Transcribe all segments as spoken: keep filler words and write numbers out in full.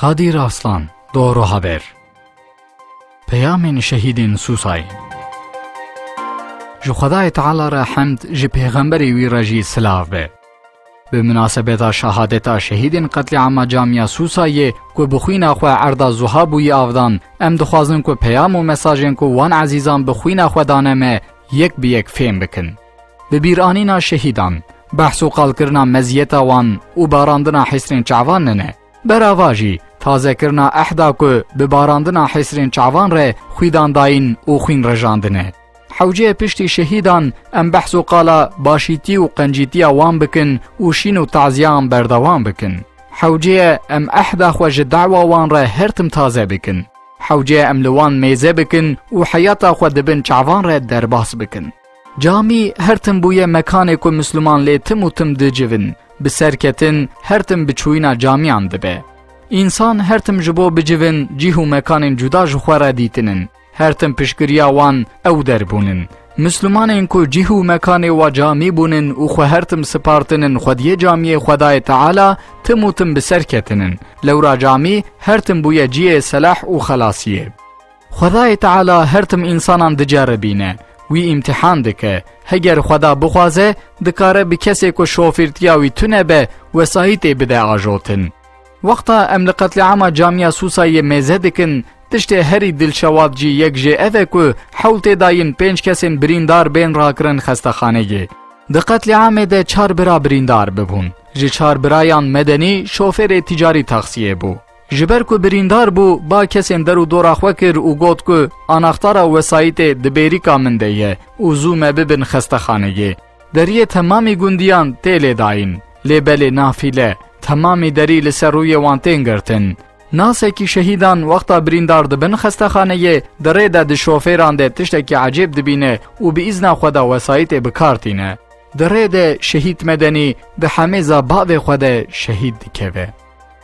Qadir Aslan, Doğru Haber. Peyamên şehîdên Sûsayê. Ji Xwedayê Teala re hemd, ji pêxemberê wî re jî silav be. Bi minasebeta şehadeta şehîdên qetlîama Camiya Sûsayê ku bi xwîna xwe erda Zuha bûyî avdan, em dixwazin ku peyam û mesajên ku wan ezîzan bi xwîna xwe dane me, yek bi yek fêm bikin. Bi bîranîna şehîdan, behs û qalkirina meziyeta wan û barandina hêsrên çavan nine. Berava jî, tazekirina ehda ku bi barandina hêsrên çavan re xwîdan dayîn û xwîn rejandine. Hewceye piştî şehîdan em behs û qala başîtî û qencîtiya wan bikin û şîn û taziyan berdewam bikin. Hewceye em ehda xwe ji dawa wan re her tim taze bikin. Hewceye em li wan mêze bikin û heyata xwe di bin çavan re derbas bikin. Camî her tim bûye mekanê ku Misliman lê tim û tim dicivin, bi ser ketin, her tim bi çûyîna camiyan dibe. Însan her tim ji bo bicivin cîh û mekanên cuda ji xwe re dîtinin. Her tim piştgiriya wan ew der bûnin. Mislimanên ku cîh û mekanê wa camî bûnin û xwe her tim sipartinin xwediyê camiyê Xwedayê Teala, tim û tim bi ser ketinin. Lewra camî her tim bûye cihê selah û xelasiyê. Xwedayê Teala her tim însanan diceribîne, wî îmtihan dike. Heger Xweda bixwaze, dikare bi kesê ku şofîrtiya wî tune be, wesayîtê bide ajotin. Wexta em li qetlîama Camiya Sûsayê mêze dikin, tiştê herî dilşewat jî yek jê ev e ku hewl tê dayîn pênc kesên birîndar bên rakirin xestexaneyê. Di qetlîamê de çar bira birîndar bibûn. Ji çar birayan Medenî şofêrê tîcarî taksiyê bû. Ji ber ku birîndar bû, ba kesên der û dora xwe kir û got ku anaxtara wesayîtê di bêrîka min de ye û zû me bibin xestexaneyê. Deriyê temamî gundiyan tê lê dayîn. Lê belê nafîle, temamî derî li ser rûyê wan tên girtin. Nasekî şehîdan wexta birîndar dibin xestexaneyê, di rê de di şofêran de tiştekî ecêb dibîne û bi îzna xwe de wesayîtê bi kar tîne. Di rê de şehîd Medenî di hemêza bavê xwe de şehîd dikeve.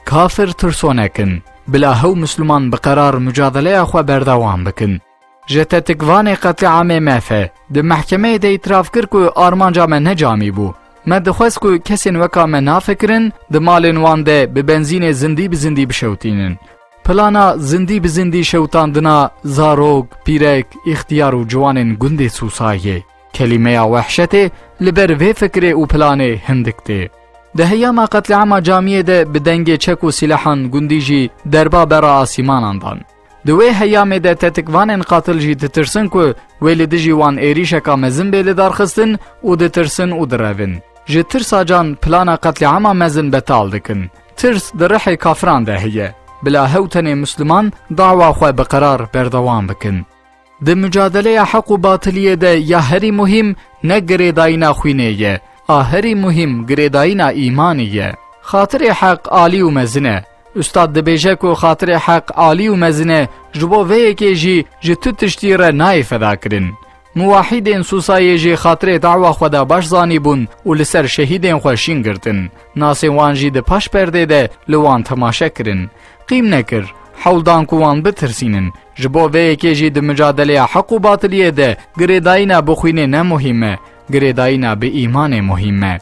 Kafir tirsonek in, bila hew Misliman bi qerar mucadeleya xwe berdewam bikin. Ji tetikvanê qetlîamê MF di mehkemeyê de îtiraf kir ku armanca me ne camî bû. Me dixwest ku kesên weka me nafikirin di malên wan de bi benzînê zindî bi zindî bişewtînin. Plana zindî bi zindî şewtandina zarok, pîrek, îxtiyar û ciwanên gundê Sûsayê. Kelîmeya wehşetê li ber vê fikirê û planê hindik tê. Di heyama qetlîama camiyê de bi dengê çek û sîlehan gundî jî derba bera asîmanan dan. Di wê heyamê de tetikvanên qatil jî ditirsin ku wê li dijî wan êrîşeka mezin bê lidarxistin û ditirsin û direvin. Ji tirsa can plana qetlîama mezin betal dikin. Tirs di rihê kafiran de heye. Bila hew tenê Misliman dawa xwe bi qerar berdewam bikin. Di mucadeleya heq û batiliyê de ya herî muhîm ne girêdayîna xwînê ye, a herî muhîm girêdayîna îmanê ye. Xatirê heq alî û mezin e. Ustad dibêje ku xatirê heq alî û mezin e, ji bo vê yekê jî ji tu tiştî re nayê fedakirin. Muwahîdên Sûsayê jî xatirê dawa xwe de baş zanîbûn û li ser şehîdên xwe şîn girtin. Nasên wan jî di paş perdê de li wan temaşe kirin. Qîm nekir, hewl dan ku wan bitirsînin. Ji bo vê yekê jî di micadeleya heq û batiliyê de girêdayîna bi xwînê ne muhîm e, girêdayîna bi îmanê muhîm e.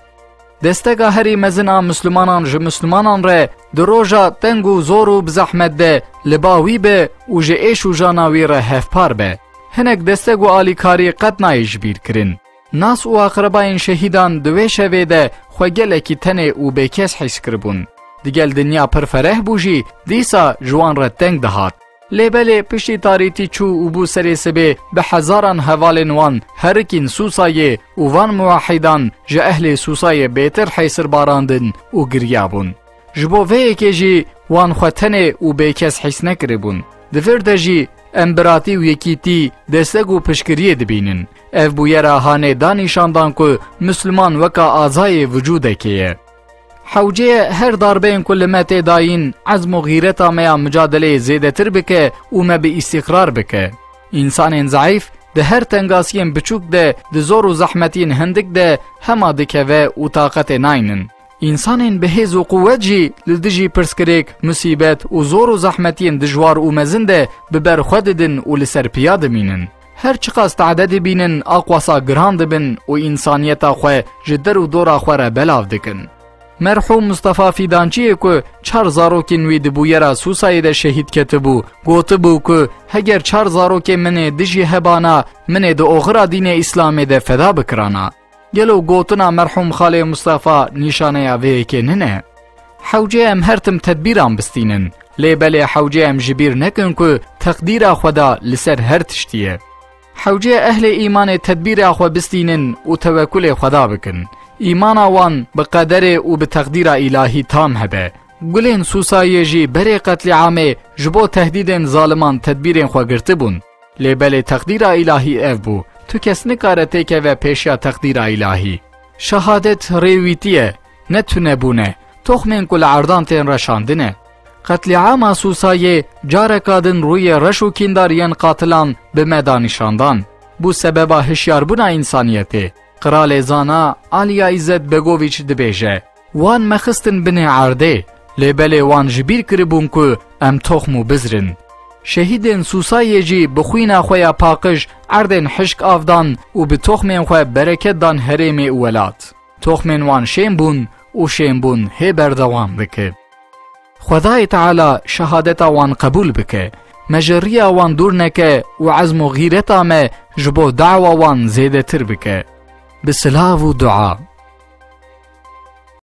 Destega herî mezin a Mislimanan ji Mislimanan re di roja teng û zor û bi zehmet de li ba wî be û ji êş û jana wî re hevpar be. Hinek desteg û alîkarî qet nayê ji bîr kirin. Nas û aqrebayên şehîdan di wê şevê de xwe gelekî tenê û bêkes hîs kiribûn. Digel dinya pir fereh bû jî, dîsa ji wan re teng dihat. Lê belê piştî tarîtî çû û bû serê sibê, bi hezaran hevalên wan herikîn Sûsayê û van muwahîdan ji ehlê Sûsayê bêtir heysir barandin û giriyabûn. Ji bo vê yekê jî wan xwe tenê û bêkes hîs nekiribûn. Di vir de jî em biratî û yekîtî, desteg û piştgiriyê dibînin. Ev bûyera hanê da nîşan dan ku Misliman weka azayê vicûdekê ye. Hewceye her darbeyên ku li me tê dayîn, ezm û xîreta me ya micadeleyê zêdetir bike û me bi îstîqrar bike. Însanên zeîf di her tengasiyên biçûk de, di zor û zehmetiyên hindik de hema dikeve û taqetê naynin. Însanên bi hêz û quwet jî li dijî pirsgirêk, musîbet û zor û zehmetiyên dijwar û mezin de bi ber xwe didin û li ser piya dimînin. Her çiqas tade dibînin, aqwasa giran dibin û însaniyeta xwe ji der û dora xwe re belav dikin. Merhûm Mustafa Fîdanciyê ku çar zarokên wî di bûyera Sûsayê de şehîd ketibû, gotibû ku heger çar zarokên min ê dijî hebana, min ê di oxira dînê Îslamê de feda bikirana. Gelo gotina merhûm Xalê Mustafa nîşaneya vê yekê nine? Hewce em her tim tedbîran bistînin, lê belê hewce em ji bîr nekin ku teqdîra Xweda li ser her tiştî ye. Hewce ehlê îmanê tedbîra xwe bistînin û tewekulê Xweda bikin. Îmana wan bi qederê û bi teqdîra îlahî tam hebe. Gulên Sûsayê jî berê qetlîamê ji bo tehdîdên zaliman tedbîrên xwe girtibûn. Lê belê teqdîra îlahî ev bû. Tu kes nikare têkeve pêşiya teqdîra îlahî. Şehadet rêwîtî ye, ne tunebûn e. Toxmên ku li erdan tên reşandine. Qetlîama Sûsayê careka din rûyê reş û kîndar yên qatilan bi me da nîşandan. Bû sebeba hişyarbûna însaniyetê. Qiralê zana Aliya Îzzet Begoviç dibêje, wan me xistin binê erdê, lê belê wan ji bîr kiribûn ku em toxm û bizr in. Şehîdên Sûsayê jî bi xwîna xwe ya paqij erdên hişk avdan û bi toxmên xwe bereket dan herêmê û welat. Toxmên wan şên bûn û şên bûn hê berdewam dike. Xwedayê Teala şehadeta wan qebûl bike. Me ji riya wan dûr neke û ezm û xîreta me ji bo dawa wan zêdetir bike. Bi silav û dua.